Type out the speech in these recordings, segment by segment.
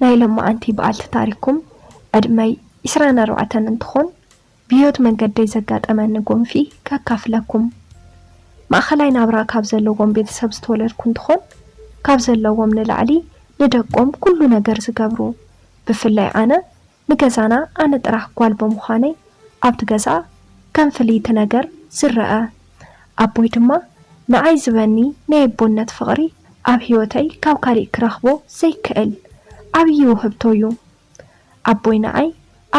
ናይ ሎማዓንቲ በዓልቲ ታሪኽኩም ዕድመይ ዒስራን ኣርባዕተን እንትኾን፣ ብህይወት መንገደይ ዘጋጠመኒ ጎንፊ ከካፍለኩም። ማእኸላይ ናብራ ካብ ዘለዎም ቤተሰብ ዝተወለድኩ እንትኾን፣ ካብ ዘለዎም ንላዕሊ ንደቆም ኩሉ ነገር ዝገብሩ፣ ብፍላይ ኣነ ንገዛና ኣነ ጥራሕ ጓል ብምዃነይ ኣብቲ ገዛ ከም ፍልይቲ ነገር ዝረኣ። ኣቦይ ድማ ንዓይ ዝበኒ ናይ ኣቦነት ፍቕሪ ኣብ ህይወተይ ካብ ካሊእ ክረኽቦ ዘይክእል ዓብዪ ውህብቶ እዩ። ኣቦይ ንዓይ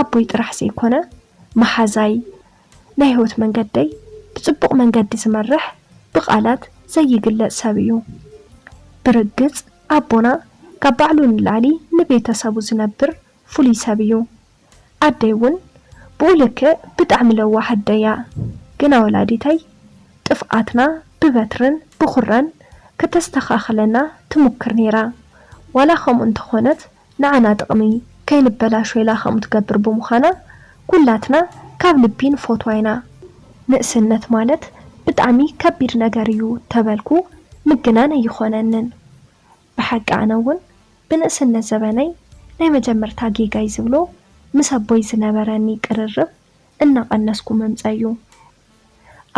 ኣቦይ ጥራሕ ዘይኮነ፣ መሓዛይ፣ ናይ ህይወት መንገደይ ብጽቡቕ መንገዲ ዝመርሕ፣ ብቓላት ዘይግለጽ ሰብ እዩ። ብርግጽ ኣቦና ካብ ባዕሉ ንላዕሊ ንቤተሰቡ ዝነብር ፍሉይ ሰብ እዩ። ኣደይ እውን ብኡ ልክዕ ብጣዕሚ ለዋህ ኣደ እያ። ግና ወላዲተይ ጥፍኣትና ብበትርን ብኹረን ከተስተኻኽለና ትሙክር ነይራ። ዋላ ከምኡ እንተኾነት ንዓና ጥቕሚ ከይንበላሾ ኢላ ከምኡ ትገብር ብምዃና ኩላትና ካብ ልቢ ንፈትዋ ኢና። ንእስነት ማለት ብጣዕሚ ከቢድ ነገር እዩ ተበልኩ ምግናን ኣይኾነንን። ብሓቂ ኣነ እውን ብንእስነት ዘበነይ ናይ መጀመርታ ጌጋይ ዝብሎ ምስ ኣቦይ ዝነበረኒ ቅርርብ እናቐነስኩ ምምፀእ'ዩ።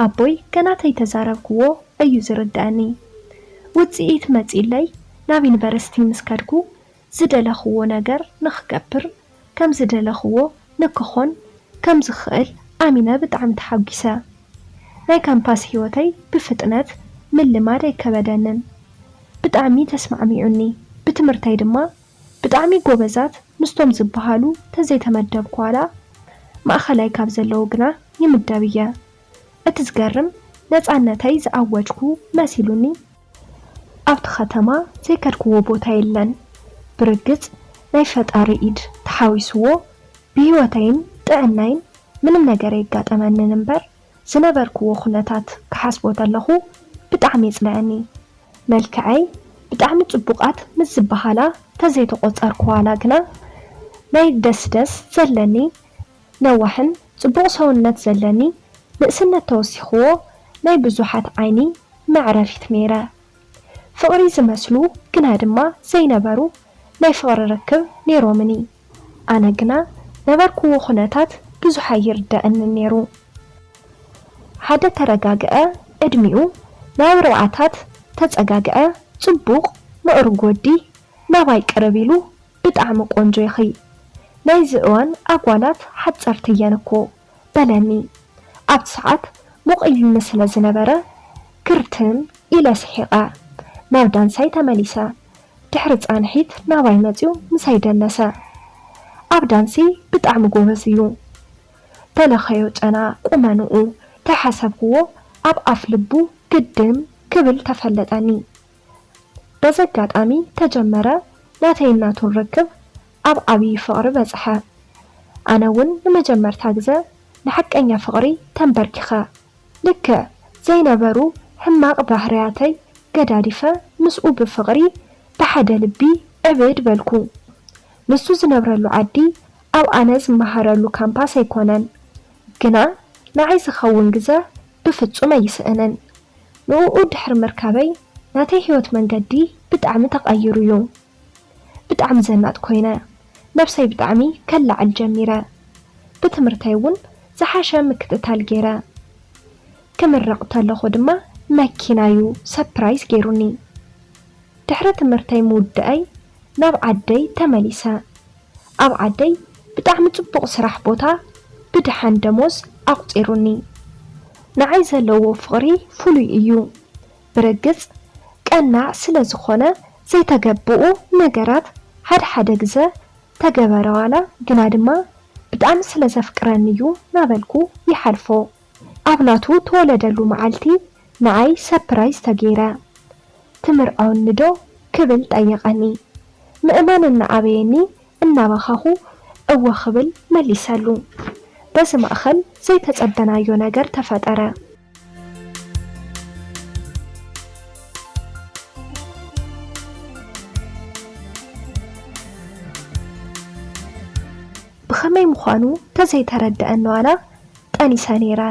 ኣቦይ ገና ተይተዛረብክዎ እዩ ዝርደኣኒ። ውፅኢት መፂእለይ ናብ ዩኒቨርሲቲ ምስ ከድኩ ዝደለኽዎ ነገር ንኽገብር ከም ዝደለኽዎ ንክኾን ከም ዝኽእል ኣሚነ ብጣዕሚ ተሓጒሰ። ናይ ካምፓስ ህይወተይ ብፍጥነት ምልማድ ኣይከበደንን። ብጣዕሚ ተስማዕሚዑኒ። ብትምህርተይ ድማ ብጣዕሚ ጎበዛት ምስቶም ዝበሃሉ ተዘይተመደብኩ ዋላ ማእኸላይ ካብ ዘለዉ ግና ይምደብ እየ። እቲ ዝገርም ነፃነተይ ዝኣወጅኩ መሲሉኒ። ኣብቲ ከተማ ዘይከድክዎ ቦታ የለን። ብርግፅ ናይ ፈጣሪ ኢድ ተሓዊስዎ ብህይወተይን ጥዕናይን ምንም ነገር ኣይጋጠመንን እምበር ዝነበርክዎ ኩነታት ክሓስቦ ተለኹ ብጣዕሚ የፅልኣኒ። መልክዐይ ብጣዕሚ ፅቡቓት ምስ ዝበሃላ ተዘይተቖፀርኩ ዋላ ግና ናይ ደስደስ ዘለኒ ነዋሕን ፅቡቕ ሰውነት ዘለኒ ንእስነት ተወሲኽዎ ናይ ብዙሓት ዓይኒ መዕረፊት ነይረ። ፍቕሪ ዝመስሉ ግና ድማ ዘይነበሩ ናይ ፍቕሪ ርክብ ነይሮምኒ። ኣነ ግና ነበርክዎ ኩነታት ብዙሕ ኣይርደኣንን ነይሩ። ሓደ ተረጋግአ ዕድሚኡ ናብ ኣርባዓታት ተጸጋግአ ጽቡቕ ምዕሩግ ወዲ ናባይ ቅርብ ኢሉ ብጣዕሚ ቆንጆ ኢኺ። ናይዚ እዋን ኣጓላት ሓጸርቲ እየን እኮ በለኒ። ኣብቲ ሰዓት ሙቕ ኢሉኒ ስለ ዝነበረ ክርትም ኢለ ስሒቐ ናብ ዳንሳይ ተመሊሰ። ድሕሪ ጻንሒት ናባይ መጺኡ ምሳይ ደነሰ። ኣብ ዳንሲ ብጣዕሚ ጎበዝ እዩ። ተለኸዮ ጨና ቁመንኡ ተሓሰብክዎ ኣብ ኣፍ ልቡ ግድም ክብል ተፈለጠኒ። በዚ ኣጋጣሚ ተጀመረ ናተይን ናቱን ርክብ ኣብ ዓብዪ ፍቕሪ በጽሐ። ኣነ እውን ንመጀመርታ ግዘ ንሓቀኛ ፍቕሪ ተንበርኪኸ። ልክዕ ዘይነበሩ ሕማቕ ባህርያተይ ገዳዲፈ ምስኡ ብፍቕሪ ብሓደ ልቢ ዕብድ በልኩ። ንሱ ዝነብረሉ ዓዲ ኣብ ኣነ ዝመሃረሉ ካምፓስ ኣይኮነን፣ ግና ንዓይ ዝኸውን ግዘ ብፍጹም ኣይስእንን። ንእኡ ድሕሪ ምርካበይ ናተይ ህይወት መንገዲ ብጣዕሚ ተቐይሩ እዩ። ብጣዕሚ ዘናጥ ኮይነ፣ ነብሰይ ብጣዕሚ ከላዕል ጀሚረ። ብትምህርተይ እውን ዝሓሸ ምክትታል ገይረ። ክምረቕ ተለኹ ድማ መኪናዩ ሰፕራይዝ ገይሩኒ። ድሕሪ ትምህርተይ ምውድኣይ ናብ ዓደይ ተመሊሰ። ኣብ ዓደይ ብጣዕሚ ጽቡቕ ስራሕ ቦታ ብድሓን ደሞዝ ኣቑጺሩኒ። ንዓይ ዘለዎ ፍቕሪ ፍሉይ እዩ። ብርግጽ ቀናእ ስለ ዝኾነ ዘይተገብኡ ነገራት ሓደ ሓደ ግዘ ተገበረ ዋላ ግና ድማ ብጣዕሚ ስለ ዘፍቅረኒ እዩ ናበልኩ ይሓልፎ። ኣብ ናቱ ተወለደሉ መዓልቲ ንዓይ ሰፕራይዝ ተገይረ። ትምርዐውኒ ዶ ክብል ጠየቐኒ። ምእማን እናኣበየኒ እናበኸኹ እወ ክብል መሊሰሉ። በዚ ማእኸል ዘይተጸበናዮ ነገር ተፈጠረ። ብኸመይ ምዃኑ ተዘይተረደኣኒ ዋላ ጠኒሰ ነይረ።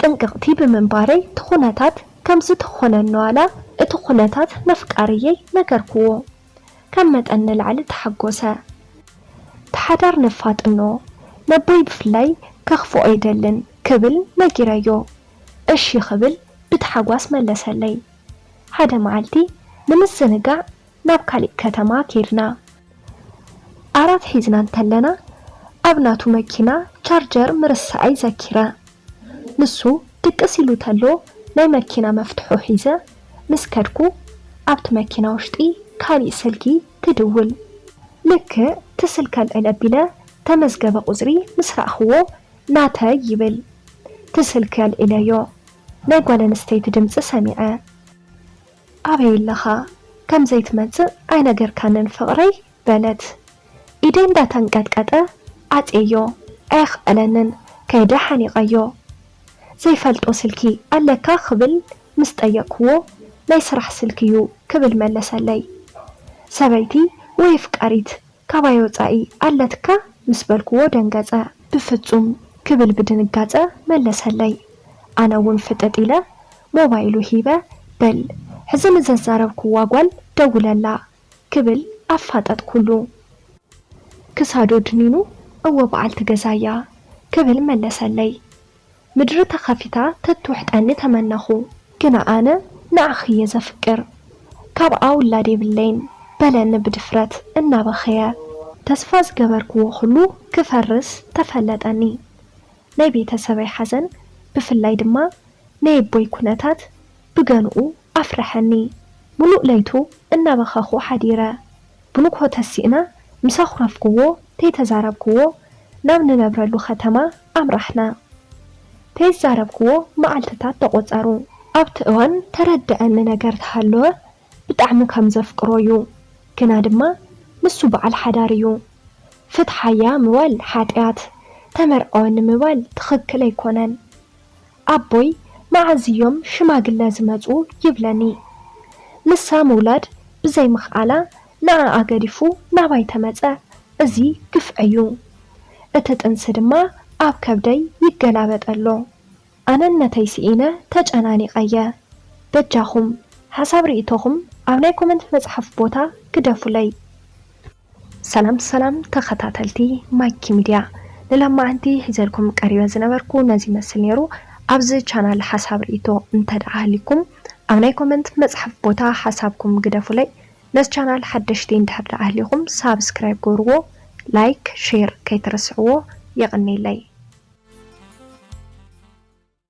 ጥንቅቕቲ ብምንባረይ እቲ ኩነታት ከም ዝተኾነኒ ዋላ እቲ ኩነታት ነፍቃርየይ ነገርክዎ። ካብ መጠን ንላዕሊ ተሓጎሰ። እቲ ሓዳር ነፋጥኖ፣ ነቦይ ብፍላይ ከኽፍኦ ኣይደልን ክብል ነጊረዮ። እሺ ክብል ብታሓጓስ መለሰለይ። ሓደ መዓልቲ ንምዝንጋዕ ናብ ካሊእ ከተማ ኬድና። ዓራት ሒዝና እንተለና ኣብ ናቱ መኪና ቻርጀር ምርሳዐይ ዘኪረ። ንሱ ድቅስ ኢሉ ተሎ ናይ መኪና መፍትሑ ሒዘ ምስ ከድኩ ኣብቲ መኪና ውሽጢ ካሊእ ስልኪ ትድውል። ልክዕ እቲ ስልኪ ኣልዕል ኣቢለ ተመዝገበ ቁፅሪ ምስ ረኣኽዎ ናተይ ይብል። እቲ ስልኪ ኣልዒለዮ ናይ ጓል ኣንስተይቲ ድምፂ ሰሚዐ። ኣበይ ኣለኻ? ከም ዘይትመጽእ ኣይነገርካንን ፍቕረይ? በለት። ኢደይ እንዳተንቀጥቀጠ ዓጽየዮ፣ ኣየኽኣለንን ከይደ ሓኒቐዮ። ዘይፈልጦ ስልኪ ኣለካ ክብል ምስ ጠየቅክዎ ናይ ስራሕ ስልኪ እዩ ክብል መለሰለይ። ሰበይቲ ወይ ኣፍቃሪት ካባይ ወጻኢ ኣለትካ ምስ በልክዎ ደንገጸ። ብፍጹም ክብል ብድንጋጸ መለሰለይ። ኣነ እውን ፍጥጥ ኢለ ሞባይሉ ሂበ በል ሕዚ ንዘዛረብክዋ ጓል ደውለላ ክብል ኣፋጠጥኩሉ። ክሳዱ ድኒኑ እወ በዓልቲ ገዛያ ክብል መለሰለይ። ምድሪ ተኸፊታ ተትውሕጠኒ ተመነኹ። ግና ኣነ ንዓኺ እየ ዘፍቅር፣ ካብኣ ውላድ የብለይን በለኒ ብድፍረት እናበኸየ። ተስፋ ዝገበርክዎ ኩሉ ክፈርስ ተፈለጠኒ። ናይ ቤተሰበይ ሓዘን ብፍላይ ድማ ናይ ኣቦይ ኩነታት ብገንኡ ኣፍረሐኒ። ሙሉእ ለይቱ እናበኸኹ ሓዲረ። ብንግሆ ተሲእና ምስ ኣኹረፍክዎ ተይተዛረብክዎ ናብ ንነብረሉ ከተማ ኣምራሕና። ተይዛረብክዎ መዓልትታት ተቖጸሩ። ኣብቲ እዋን ተረደኣኒ ነገር ተሃለወ ብጣዕሚ ከም ዘፍቅሮ እዩ። ግና ድማ ንሱ በዓል ሓዳር እዩ። ፍትሓያ ምባል ሓጢኣት፣ ተመርዓወኒ ምባል ትኽክል ኣይኮነን። ኣቦይ መዓዝ እዮም ሽማግለ ዝመጹ ይብለኒ። ንሳ ምውላድ ብዘይምኽኣላ ንዓኣ ገዲፉ ናባይ ተመጸ። እዚ ግፍዒ እዩ። እቲ ጥንሲ ድማ ኣብ ከብደይ ይገላበጥ ኣሎ። ኣነነተይ ስኢነ ተጨናኒቐ እየ። በጃኹም ሓሳብ ርኢቶኹም ኣብ ናይ ኮመንት መጽሓፍ ቦታ ግደፉለይ። ሰላም ሰላም ተኸታተልቲ ማይኪ ሚድያ፣ ንሎማዓንቲ ሒዘልኩም ቀሪበ ዝነበርኩ ነዚ ይመስል ነይሩ። ኣብዚ ቻናል ሓሳብ ርኢቶ እንተ ደኣ ሃሊኩም ኣብ ናይ ኮመንት መጽሓፍ ቦታ ሓሳብኩም ግደፉለይ። ነዚ ቻናል ሓደሽቲ እንድሕር ደኣ ሃሊኹም ሳብስክራይብ ግበርዎ፣ ላይክ፣ ሼር ከይትርስዕዎ። የቐንየለይ።